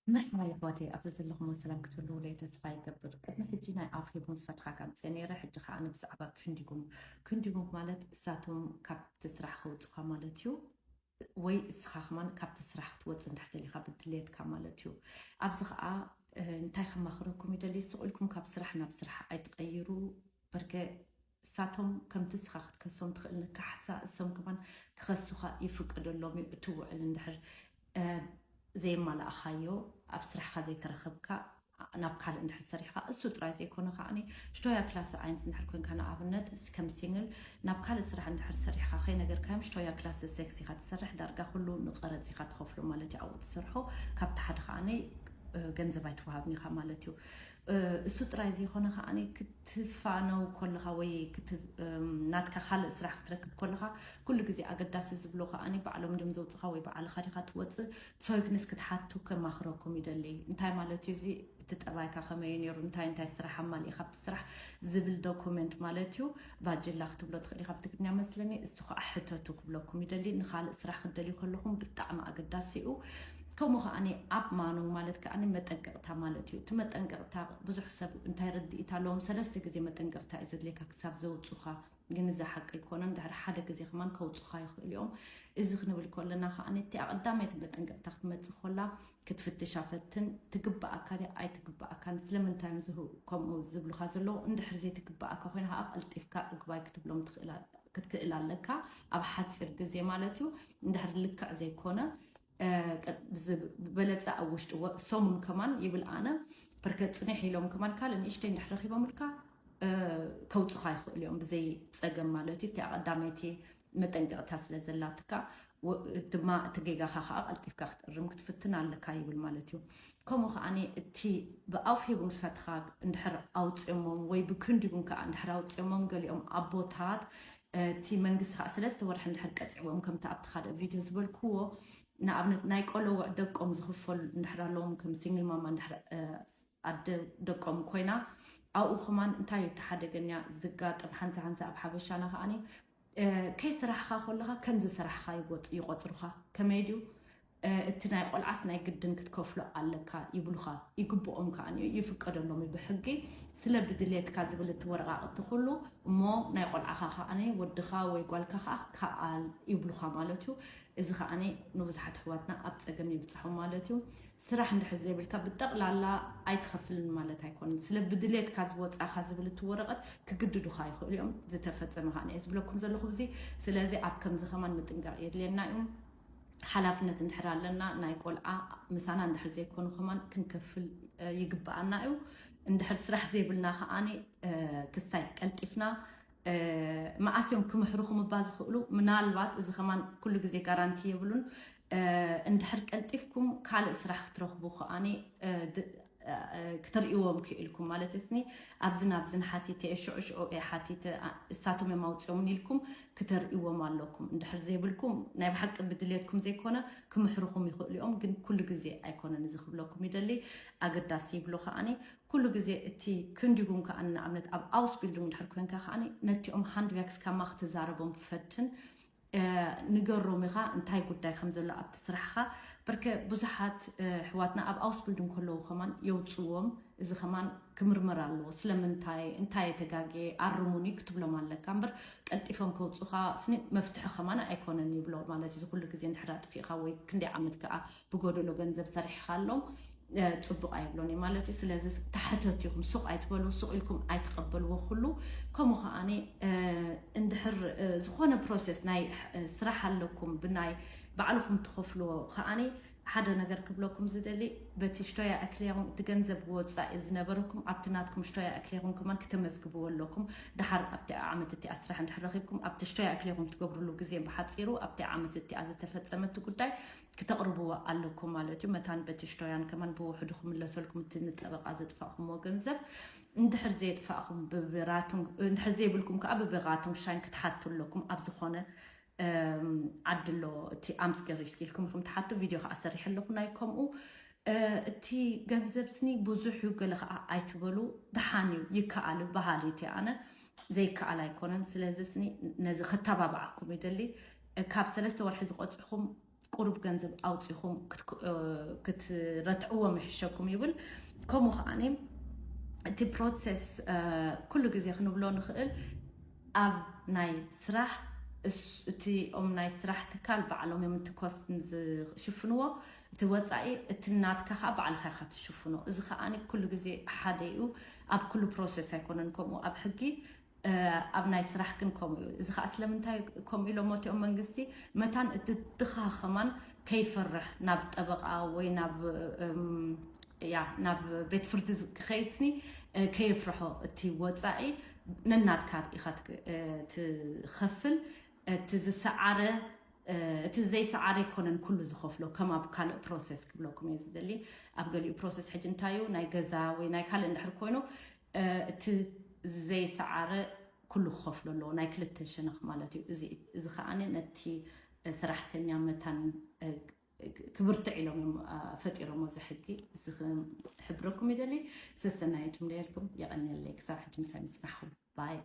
መርሓባ የሕዋተይ፣ ኣብዚ ዘለኹም ሰላም ክትህልዉ ለይ ተስፋ ይገብር። ቅድሚ ሕጂ ናይ ኣፍ ሂቡን ዝፈትኻ ከምፅእ ነይረ፣ ሕጂ ከዓ ብዛዕባ ክንዲጉም፣ ክንዲጉም ማለት እሳቶም ካብቲ ስራሕ ከውፅኻ ማለት እዩ፣ ወይ እስኻ ከማን ካብቲ ስራሕ ክትወፅእ እንድሕር ደሊኻ ብድልየትካ ማለት እዩ። ኣብዚ ከዓ እንታይ ከማኽረኩም ይደሊ፣ ስቕ ኢልኩም ካብ ስራሕ ናብ ስራሕ ኣይትቀይሩ። በርከ እሳቶም ከምቲ እስኻ ክትከሶም ትኽእል ንካሕሳ እሶም ከማን ክኸሱኻ ይፍቀደሎም እዩ። እቲ ውዕል እንድሕር ዘየማላእኻዮ፣ ኣብ ስራሕኻ ዘይተረኸብካ፣ ናብ ካልእ እንድሕር ሰሪሕካ፣ እሱ ጥራይ ዘይኮነ ከዓኒ ሽቶያ ክላስ ዓይንስ እንድሕር ኮንካ፣ ንኣብነት ከም ሲንግል ናብ ካልእ ስራሕ እንድሕር ሰሪሕካ ከይነገርካዮም ሽቶያ ክላስ ሴክስ ኢኻ ትሰርሕ፣ ዳርጋ ኩሉ ንቀረፅ ኢኻ ትኸፍሎ ማለት እዩ። ኣብኡ ትሰርሖ ካብቲ ሓደ ከዓኒ ገንዘብ ኣይትወሃብን ኢኻ ማለት እዩ። እሱ ጥራይ ዘይኮነ ከዓኒ ክትፋነው ከለኻ ወይ ናትካ ካልእ ስራሕ ክትረክብ ከለኻ ኩሉ ግዜ ኣገዳሲ ዝብሎ ከዓኒ ባዕሎም ድም ዘውፅኻ ወይ ባዕልኻ ዲኻ ትወፅእ ሶይግንስ ክትሓቱ ከማኽረኩም ይደሊ። እንታይ ማለት እዩ እዚ? እቲ ጠባይካ ከመይ ነይሩ፣ እንታይ እንታይ ስራሕ ኣማሊእካ ኣብቲ ስራሕ ዝብል ዶኩመንት ማለት እዩ። ቫጅላ ክትብሎ ትኽእል ኢካ ብትግርኛ መስለኒ። እሱ ከዓ ሕተቱ ክብለኩም ይደሊ። ንካልእ ስራሕ ክትደልዩ ከለኹም ብጣዕሚ ኣገዳሲ እዩ። ከምኡ ከዓኒ ኣብ ማኖ ማለት ከዓኒ መጠንቀቕታ ማለት እዩ። እቲ መጠንቀቕታ ብዙሕ ሰብ እንታይ ርድኢት ኣለዎም፣ ሰለስተ ግዜ መጠንቀቕታ እዩ ዘድልየካ ክሳብ ዘውፁኻ። ግን እዚ ሓቂ ኣይኮነን። ድሕሪ ሓደ ግዜ ከማን ከውፁኻ ይኽእሉ እዮም። እዚ ክንብል ከለና ከዓኒ እቲ ኣቐዳማይቲ መጠንቀቕታ ክትመፅእ ከላ ክትፍትሻ ፈትን። ትግባኣካ ድያ ኣይትግባኣካን? ስለምንታይ እዮም ዝህ-፣ ከምኡ ዝብሉኻ ዘለዉ? እንድሕር ዘይትግባኣካ ኮይና ከዓ ቀልጢፍካ እግባይ ክትብሎም ትኽእል ኣ-፣ ክትክእል ኣለካ ኣብ ሓፂር ግዜ ማለት እዩ። እንድሕር ልክዕ ዘይኮነ፣ እ፣ ቀ-፣ ብዝ-፣ ዝበለፀ ኣብ ውሽጢ ወ-፣ ሰሙን ከማን ይብል ኣነ። በርከ ፅንሕ ኢሎም ከማን ካልእ ንእሽተይ እንድሕር ረኺቦምልካ፣ እ፣ ከውፁኻ ይኽእሉ እዮም ብዘይ ፀገም ማለት እዩ። እቲ ኣቐዳመይቲ መጠንቀቕታ ስለ ዘላትካ፣ ወ-፣ ድማ እቲ ጌጋኻ ከዓ ቀልጢፍካ ክትእርም ክትፍትን ኣለካ ይብል ማለት እዩ። ከምኡ ከዓኒ እቲ ብኣፍ ሂቡም ዝፈትኻ እንድሕር ኣውፅኦሞም ወይ ብክንዲጉም ከዓ እንድሕር ኣውፅኦሞም ገሊኦም ኣቦታት፣ እ፣ እቲ መንግስቲ ከዓ ሰለስተ ወርሒ እንድሕር ቀፂዕዎም ከምቲ ኣብቲ ካልእ ቪድዮ ዝበልክዎ፣ ንኣብነት ናይ ቆለውዕ ደቆም ዝኽፈሉ እንድሕር ኣለዎም ከም ሲንግል ማማ እንድሕር፣ እ፣ ኣደ ደቆም ኮይና ኣብኡ ከማን እንታይ እዩ እቲ ሓደገኛ ዝጋጥም ሓንሳ ሓንሳ ኣብ ሓበሻና ከዓኒ፣ እ፣ ከይስራሕኻ ከለኻ ከም ዝሰራሕኻ ይጎጥ-፣ ይቆፅሩኻ። ከመይ ድዩ? እ፣ እቲ ናይ ቆልዓስ ናይ ግድን ክትከፍሎ ኣለካ ይብሉኻ። ይግብኦም ከዓኒ እዩ፣ ይፍቀደሎም እዩ ብሕጊ። ስለ ብድሌትካ ዝብል እቲ ወረቓቕቲ ኩሉ እሞ ናይ ቆልዓኻ ከዓኒ ወድኻ ወይ ጓልካ ከኣ ከኣል ይብሉኻ ማለት እዩ። እዚ ከዓኒ ንብዙሓት ኣሕዋትና ኣብ ጸገም ይብጽሖም ማለት እዩ። ስራሕ እንድሕር ዘይብልካ ብጠቕላላ ኣይትኸፍልን ማለት ኣይኮነን። ስለ ብድሌትካ ዝወጻኻ ዝብል እቲ ወረቐት ክግድዱኻ ይኽእሉ እዮም። ዝተፈጸመ ከዓኒ እየ ዝብለኩም ዘለኹ ብዚ። ስለዚ ኣብ ከምዚ ከማን ምጥንቃቕ የድልየና እዩ። ሓላፍነት እንድሕር ኣለና፣ ናይ ቆልዓ ምሳና እንድሕር ዘይኮኑ ከማን ክንከፍል፣ እ፣ ይግብኣና እዩ። እንድሕር ስራሕ ዘይብልና ከዓኒ፣ እ፣ ክስታይ ቀልጢፍና፣ እ፣ መዓስ እዮም ክምሕሩኹም እባ ዝኽእሉ? ምናልባት እዚ ከማን ኩሉ ግዜ ጋራንቲ የብሉን። እ፣ እንድሕር ቀልጢፍኩም ካልእ ስራሕ ክትረኽቡ ከዓኒ፣ እ፣ ድ-፣ እ፣ እ፣ ክተርእይዎም ክኢልኩም ማለት እስኒ፣ ኣብዝን ኣብዝን ሓቲተ እየ፣ ሽዑ ሽዑ እየ ሓቲተ፣ ኣ-፣ እሳቶም እዮም ኣውፅኦምን ኢልኩም ክተርእይዎም ኣለኩም። እንድሕር ዘይብልኩም፣ ናይ ብሓቂ ብድሌትኩም ዘይኮነ ክምሕሩኹም ይኽእሉ እዮም፣ ግን ኩሉ ግዜ ኣይኮነን እዚ ክብለኩም ይደሊ። ኣገዳሲ ይብሎ ከዓኒ፣ ኩሉ ግዜ እቲ ክንዲጉም ከዓኒ፣ ንኣብነት ኣብ ኣውስቢልዱንግ እንድሕር ኮንካ ከዓኒ፣ ነቲኦም ሃንድበርክስ ካማ ክትዛረቦም ፈትን፣ እ፣ ንገሮም ኢኻ እንታይ ጉዳይ ከም ዘሎ ኣብቲ ስራሕኻ። በርከ ብዙሓት፣ እ፣ ኣሕዋትና ኣብ ኣውስቢልዱንግ ከለዉ ከማን የውፅዎም። እዚ ከማን ክምርመር ኣለዎ። ስለምንታይ፣ እንታይ የተጋግየ፣ ኣርሙኒ ክትብሎም ኣለካ እምበር፣ ቀልጢፎም ከውፁኻ ስኒ መፍትሒ ከማን ኣይኮነን ይብሎ ማለት እዩ። እዚ ኩሉ ግዜ እንድሕር ኣጥፊእኻ ወይ ክንደይ ዓመት ከኣ ብጎደሎ ገንዘብ ሰሪሕኻሎም፣ እ፣ ጽቡቕ ኣይብሎን እዩ ማለት እዩ። ስለዚ ተሓተቱ ኢኹም፣ ሱቕ ኣይትበሉ፣ ሱቕ ኢልኩም ኣይትቐበልዎ ኩሉ። ከምኡ ከዓኒ፣ እ፣ እንድሕር፣ እ፣ ዝኾነ ፕሮሰስ ናይ፣ እ፣ ስራሕ ኣለኩም፣ ብናይ ባዕልኹም ትኸፍልዎ ከዓኒ፣ ሓደ ነገር ክብለኩም ዝደሊ፣ በቲ ሽቶያ ኣክሊያኹም እቲ ገንዘብ ወጻኢ ዝነበረኩም ኣብቲ ናትኩም ሽቶያ ኣክሊያኹም ከማን ክተመዝግብዎ ኣለኩም። ድሓር ኣብቲ ዓመት እቲኣ ስራሕ እንድሕር ረኺብኩም፣ ኣብቲ ሽቶያ ኣክሊያኹም ትገብርሉ ግዜ ብሓጺሩ ኣብቲ ዓመት እቲኣ ዝተፈጸመ እቲ ጉዳይ ክተቕርብዎ ኣለኩም ማለት እዩ። መታን በቲ ሽቶያን ከማን ብውሕዱ ክምለሰልኩም እቲ ንጠበቓ ዘጥፋእኩምዎ ገንዘብ። እንድሕር ዘየጥፋእኩም ብብራቱም፣ እንድሕር ዘይብልኩም ከኣ ብብራቱም ሻይን ክትሓቱ ኣለኩም። ኣብ ዝኾነ፣ እም፣ ዓዲ ኣሎ እቲ ኣምስገሪሽት ኢልኩም ኢኹም ትሓቱ። ቪድዮ ከኣ ሰሪሐ ኣለኹ ናይ ከምኡ። እ፣ እቲ ገንዘብ ስኒ ብዙሕ እዩ ገለ ከኣ ኣይትበሉ፣ ደሓን እዩ፣ ይከኣል እዩ በሃሊት እየ ኣነ። ዘይከኣል ኣይኮነን። ስለዚ ስኒ ነዚ ከተባብዓኩም ይደሊ። እ፣ ካብ ሰለስተ ወርሒ ዝቆጽዕኹም ቁሩብ ገንዘብ ኣውፂኹም ክትረትዕዎም ይሕሸኩም ይብል። ከምኡ ከዓኒ እቲ ፕሮሰስ ኩሉ ግዜ ክንብሎ ንኽእል ኣብ ናይ ስራሕ እቲኦም ናይ ስራሕ ትካል ባዕሎም እዮም እቲ ኮስት ዝሽፍንዎ፣ እቲ ወፃኢ እቲ ናትካ ከዓ ባዕልካ ኢካ ትሽፍኖ። እዚ ከዓ ኩሉ ግዜ ሓደ እዩ። ኣብ ኩሉ ፕሮሰስ ኣይኮነን ከምኡ ኣብ ሕጊ ኣብ ናይ ስራሕ ግን ከምኡ እዩ። እዚ ከዓ ስለምንታይ ከምኡ ኢሎሞ እቲኦም መንግስቲ መታን እቲ ድኻ ከማን ከይፈርሕ ናብ ጠበቃ ወይ ናብ ያ ናብ ቤት ፍርዲ ክኸይድስኒ ከየፍርሖ እቲ ወፃኢ ነናትካ ኢኻ ትኸፍል። እቲ ዝሰዓረ እቲ ዘይሰዓረ ኣይኮነን ኩሉ ዝኸፍሎ ከም ኣብ ካልእ ፕሮሰስ ክብለኩም እየ ዝደሊ። ኣብ ገሊኡ ፕሮሰስ ሕጂ እንታይ እዩ ናይ ገዛ ወይ ናይ ካልእ እንድሕር ኮይኑ እቲ ዘይሰዓረ ኩሉ ክኸፍሎ ኣለዎ ናይ ክልተ ሸነኽ ማለት እዩ። እዚ ከዓ ነቲ ሰራሕተኛ መታን ክብርትዕ ኢሎም እዮም ፈጢሮሞ እዚ ሕጊ። እዚ ክሕብረኩም ይደሊ። ሰሰናይት ምደልኩም የቐንየለይ ክሳብ ሕጂ ምሳይ ምፅናሕኩም ባይ